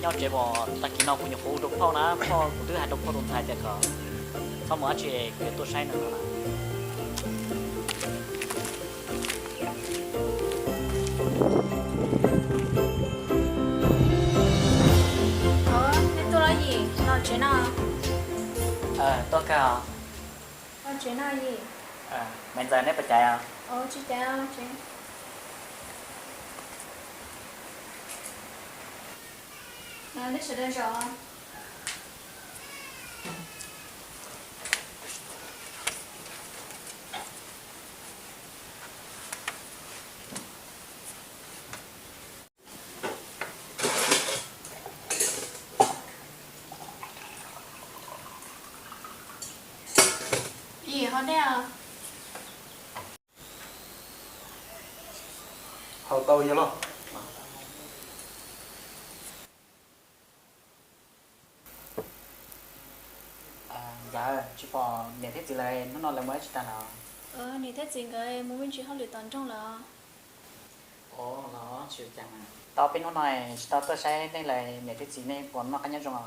Nyob tsev pom tag kis no kuv nyuam qhuav hu rau phauj na, phauj kuv twb hais rau phauj tus ntxhais tias kom txhob mus dab tsi, kuv yuav tuaj saib nws no na. Ov, nej tuaj los yim los tsev no? Tuaj kawg os. Los tsev no yim. Maiv Ntxawm, neb puas caiv os? Tsis caiv os. Nej sawv daws zaum. Yim, haus dej os. Haus tau yog los? Ntxawm, tsis pom niam thiab txiv lawv hnub no lawv mus dab tsi tag lawm? Niam thiab txiv nkawd mus me ntsis hauj lwm tom nroog lawm. Ov, los tsis ua cas mas. Tau peb hnub no tsis tau tuaj saib nej lawm, niam thiab txiv nej puas noj qab nyob zoo os?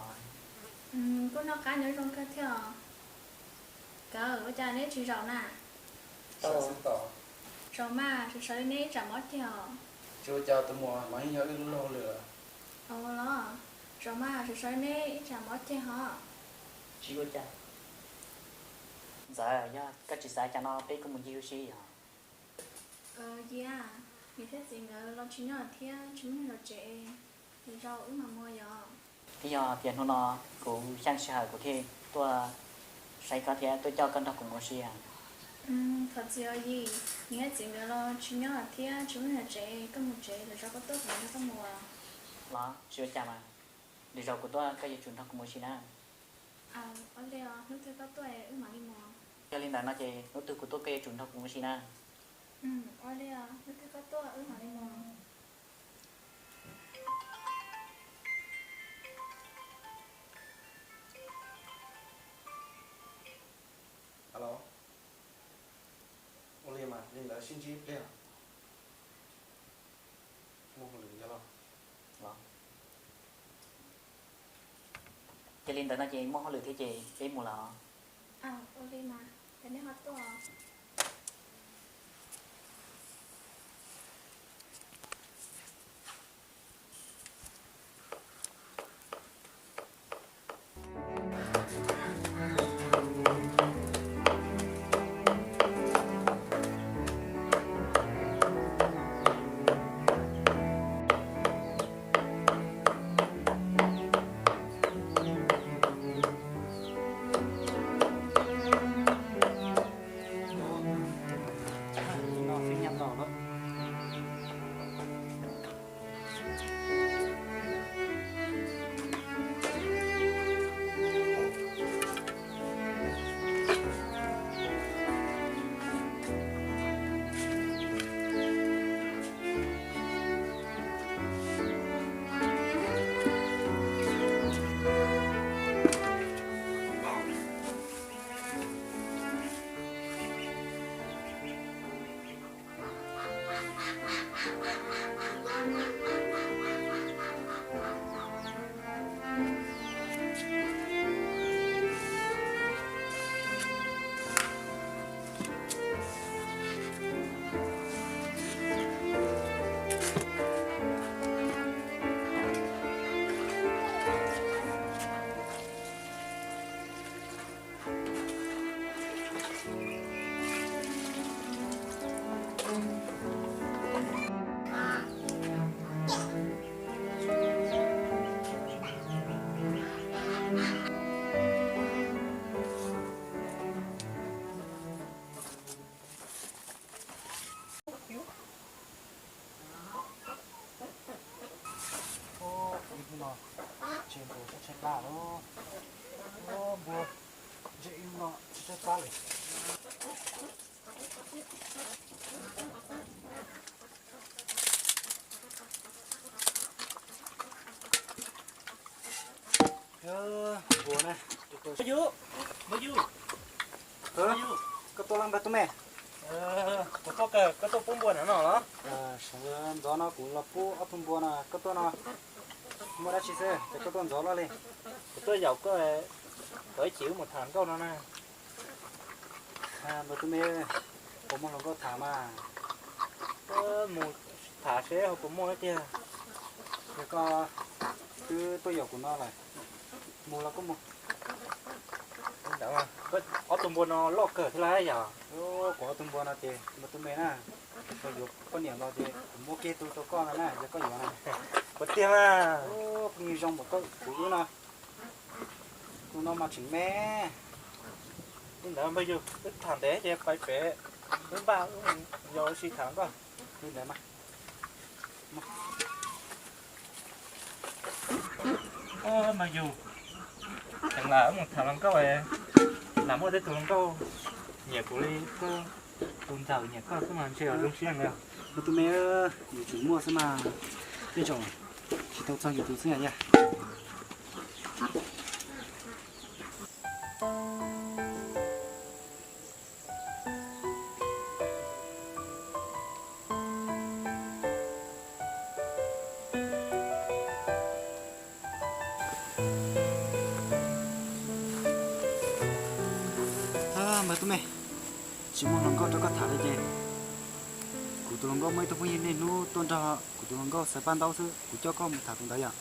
Kuj noj qab nyob zoo kawg thiab os. Kawg, ua cas neb tsis zaum na? Zaum mas, sawv sawv li neb ib tsam mob ceg os. Tsis ua cas tus muam, mas yeej yog wb lub luag hauj lwm. Ov los, zaum mas sawv sawv li neb ib tsam mob ceg hos. Tsis ua cas. Ntxawm, yog koj tsis xav cas no peb kuj mus ncig ua si yom. Yim, niam thiab txiv nkawd los tsis nyob thiab tsis muaj neeg zov tsev, lwm zaus wb mam mus yom. Twb yog tias hnub no kuv xyeej sij hawm kuv thiaj tuaj saib koj thiab tuaj coj koj nrog kuv mus ua si. Thov txim os Yim, niam thiab txiv nkawd los tsis nyob thiab tsis muaj neeg zov tsev, koj mus tsev, lwm zaus koj tuaj kuv mam nrog koj mus. Los tsis ua cas mas, lwm zaus kuv tuaj koj yuav tsum nrog kuv mus ua si na. Ua li os, hnub twg koj tuaj wb mam li mus. Yog li ntawd no ces hnub twg kuv tuaj koj yuav tsum nrog kuv mus ua si na. Ua li os, hnub twg koj tuaj wb mam li mus. Alo, ua li mas li ntawd sib ntsib ib pliag. Muaj hauj lwm yog los? Ces li ntawd no ces muaj hauj lwm thiab ces peb mus lawm. Ua li mas, ces nej ho tuaj. Ib hnub no tsis ntuj tsis tshaib plab lawm. Npua ntshe ib hnub no tsis tshaib plab lawm. Npua na. Yus, Npua Yus, Npua Yus, koj tuaj laj npawg tub me? Kuv tuaj kawg, koj tuaj pub npua na no los? Sawv ntxov no kuv los pub ob tug npua no, koj tuaj no. Muaj dab tsi xwb ces koj tuaj ntxov loj li? Kuv tuaj yaum koj, kom ib chim wb mus tham nkauj no na. Npawg tub me, puas muaj hluas nkauj tham mas? Mus tham seb ho puas muaj tiag. Yog koj twb tuaj yaum kuv no lawm, mus los koj mus. Ob tug npua no loj kawg thiab lauj yom. Kuv ob tug npua no ces npawg tub me na, koj yuav poj niam los ces kuv muab kiag tus rau koj no na, yog koj yuav na. Puas tiag mas? Pheej zoo npaum koj kuv wb no. Tus no mas tseem me. Li ntawd npawg yug, wb tham ntev ces pais pem wb npaj wb mus yos ua si tham nkauj. Li ntawd mas. Npawg yug, tseem lam wb mus tham hluas nkauj, lam muaj tej tus hluas nkauj nyiam kuv li koj tus ntxawm nyiam koj xwb mas ntshe zoo siab nkaus. Npawg tub me, yus tseem muaj xwb mas, tej zaum tsis tau txog yus tus xwb yom. Npawg tub me, tsis muaj hluas nkauj rau koj tham li ces kuv tus hluas nkauj muaj ib tug phooj ywg niaj hnub tuaj nrog kuv tus hluas nkauj xaws paj ntaub xwb, kuv coj koj mus tham tus ntawd yom.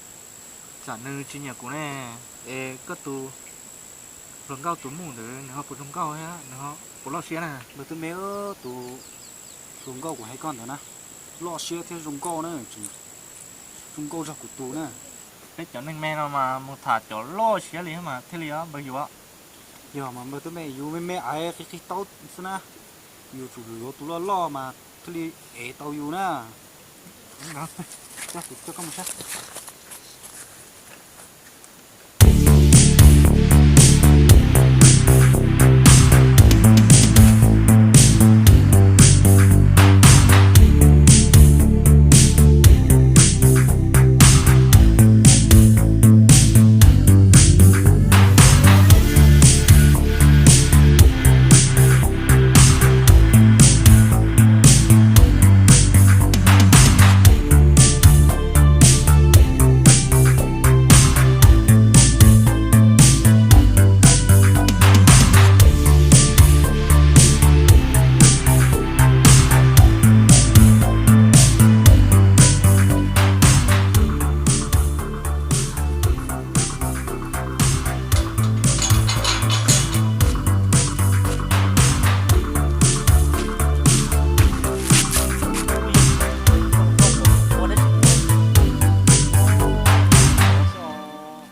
Tsam nws tsis nyiam kuv ne, es koj tus hluas nkauj tus muj ntawd nws ho puas zoo nkauj thiab nws ho puas loj siab na? Npawg tub me, tus hluas nkauj kuv hais koj ntawd na, loj siab thiab zoo nkauj na, zoo nkauj zog kuv tus na. Peb cov neeg me no mas mus tham cov loj siab li mas thiaj li os npawg yug. Yog mas npawg tub me, yus me me aiv qig qig taub xwb na, yus tsum yuav tus loj loj mas thiaj li ev tau yus na. Coj kuv coj koj mus saib.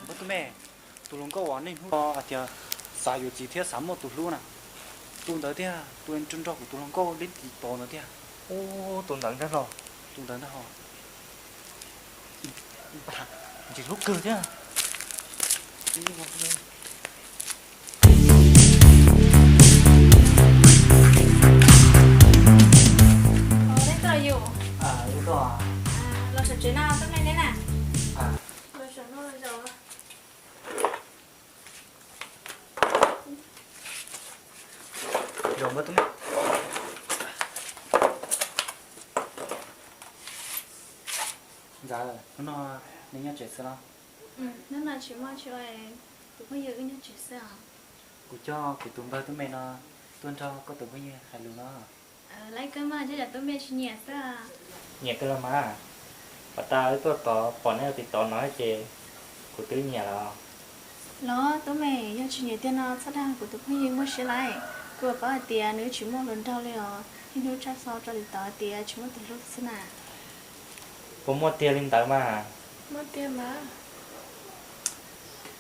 Npawg tub me, tus hluas nkauj uas niaj hnub hais tias xav yuav txiv thiab xav muaj tus hlub na, tus ntawd tiag, tus nrog kuv tus hluas nkauj lib tim tod ntawd tiag. Ub, tus ntawd ntag los? Tus ntawd ntag hos. Ntxim hlub kawg thiab. Los sawv tsev no tuaj neb na. Los sawv no zaum. Zaum npawg tub me. Ntxawm, hnub no neb nyob tsev xwb los? Hnub no tsis muaj tsis ua, kuv phooj ywg wb nyob tsev xwb os. Kuv coj kuv tus npawg tub me no tuaj nrog koj tus phooj ywg hais lus no. Lawv kawg mas, cov tub me tsis nyiam xwb. Nyiam kawg los mas. Pas tas wb tuaj tod pom neb ua tim tod no ces kuv twb nyiam los. Los tub me, yog tsis nyiam tiag no txhob dag kuv tus phooj ywg muaj siab lawm. Kuv paub hais tias nws tsis muaj hluas nraug li os, niaj hnub tshaj xov rau tim tod tias tsis muaj tus hlub xwb na. Puas muaj tiag li ntawd mas? Muaj tiag mas.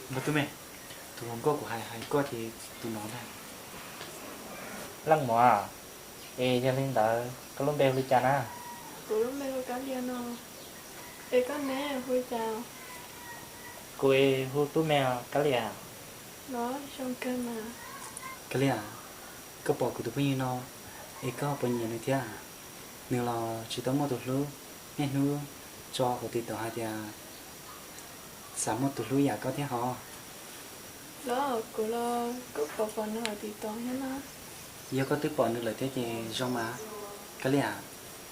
Npawg tub me, tus hluas nkauj kuv hais hais koj ces tus no ntag. Leej muam, es yog li ntawd koj lub npe hu li cas na? Kuv lub npe hu Kab Lia no. Es koj ne, hu li cas? Kuv hu Tub Me, Kab Lia. Los zoo kawg mas. Kab Lia, koj pom kuv tus phooj ywg no es koj puas nyiam nws thiab? Nws los tsis tau muaj tus hlub, niaj hnub tso hauv TikTok hais tias xav muaj tus hlub yam koj thiab hos. Los kuv los kuj pom pom nws hauv TikTok thiab no. Yog koj twb pom nws lawm thiab ces zoo mas. Kab Lia,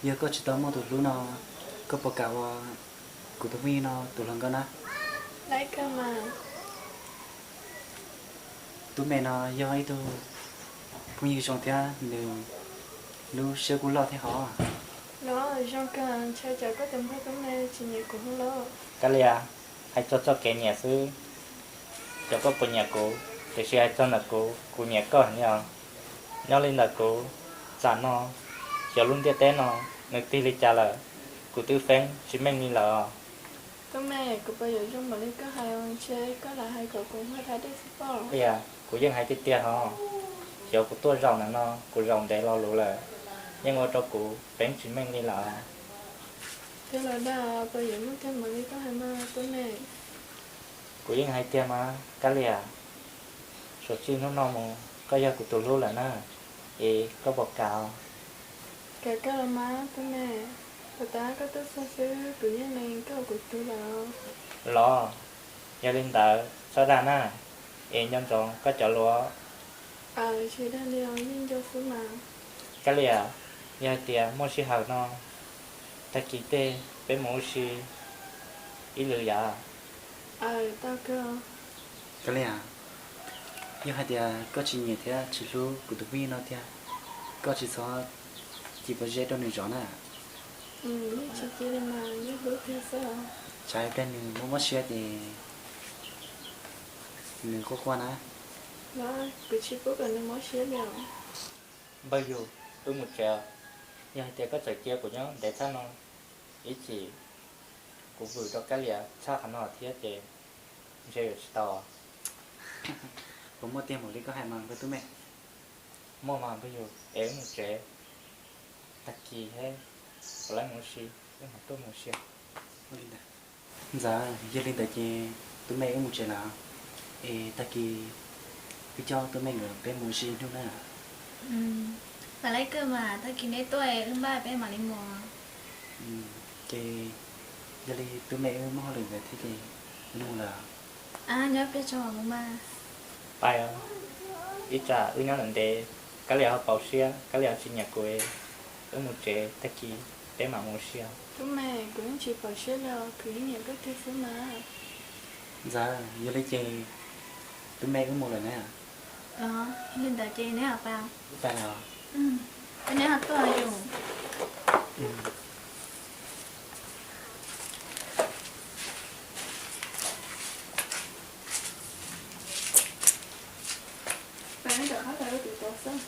yog koj tsis tau muaj tus hlub no, koj puas kam ua kuv tus phooj ywg no tus hluas nkauj na? Laib kawg mas. Tub Mej no yog ib tug phooj ywg zoo thiab nws lub siab kuj loj thiab hov. Los zoo kawg, ntshai tsam koj tus npawg Tub Mej tsis nyiam kuv hov los. Kab Lias, hais txog txoj kev nyiam xwb, xyov koj puas nyiam kuv, tiam sis hais txog ntawm kuv, kuv nyiam koj heev li os. Nyob li ntawm kuv, tam sim no xyov lub ntiaj teb no nws tig li cas lawm, kuv twb feeb tsis meej li lawm os. Tub Mej, kuv puas yuav zoo npaum li koj hais, ntshe koj lam hais kom kuv npau taws dej xwb pob. Kab Lias, kuv yeej hais tiag tiag hov, xyov kuv tuaj zaum ntawm no kuv zaum ntev lo lus lawm, yeej ua rau kuv feeb tsis meej li lawm. Tiag los dag, puas yuav muaj tiag npaum li koj hais mas Tub Mej? Kuv yeej hais tiag mas Kab Lias, suav txij hnub no mus koj yog kuv tus hlub lawm na, es koj puas kam? Kam kawg los mas Tub Mej, puas tas koj tuaj txog xwb kuv yeej lees koj ua kuv tug lawm. Los, yog li ntawd txhob dag na, es nco ntsoov koj cov lus. Aws, tsis dag li os, yeej nco xwb mas. Kab Lias, yog hais tias muaj sij hawm no, tag kis tej peb mus ua si ib lwm yom? Aws, tau kawg. Kab Lias, yog hais tias koj tsis nyiam thiab tsis hlub kuv tus phooj ywg no tiag, koj tsis txhob cia pob zeb rau nws zov na. Yeej tsis cia li mas, yeej hlub tiag xwb. Tsam pliag nws mob mob siab ces nws quaj quaj na. Los, kuv tsis pub kom nws mob siab li os. Npawg Yus, wb mus tsev os. Yog hais tias koj txawm cia kuv nyob ntev txhab no, ib chim kuv vwm rau Kab Lias txhab qhov no thiab ces ntshe yuav tsis tau. Puas muaj tiag npaum li koj hais mas npawg Tub Mej? Muaj mas npawg Yus, es wb mus tsev, tag kis thiab kuv lawv mus ua si, wb mam tuaj mus ua si. Ntxawm, yog li ntawd ces Tub Mej wb mus tsev lawm, es tag kis wb coj Tub Mej nkawd peb mus ua si ib hnub na. Mam li kawg mas, tag kis neb tuaj wb npaj peb mam li mus. Ces yog li Tub Mej wb muaj hauj lwm ntawd thiab ces wb mus lawm. Nyob peb tso mus mas. Pais os, ib tsam wb nyob lawm ntev, Kab Lias ho pauv siab, Kab Lias ho tsis nyiam kuv, wb mus tsev tag kis peb mam mus ua si. Tub Mej, kuv yeej tsis pauv siab li os, kuv yeej nyiam koj tiag xwb mas. Ntxawm, yog li ces Tub Mej wb mus lawm na. Los, li ntawd ces neb ho pais. Pais lawm. Neb ho tuaj yus. Pais rau qhov tau tus tau xwb.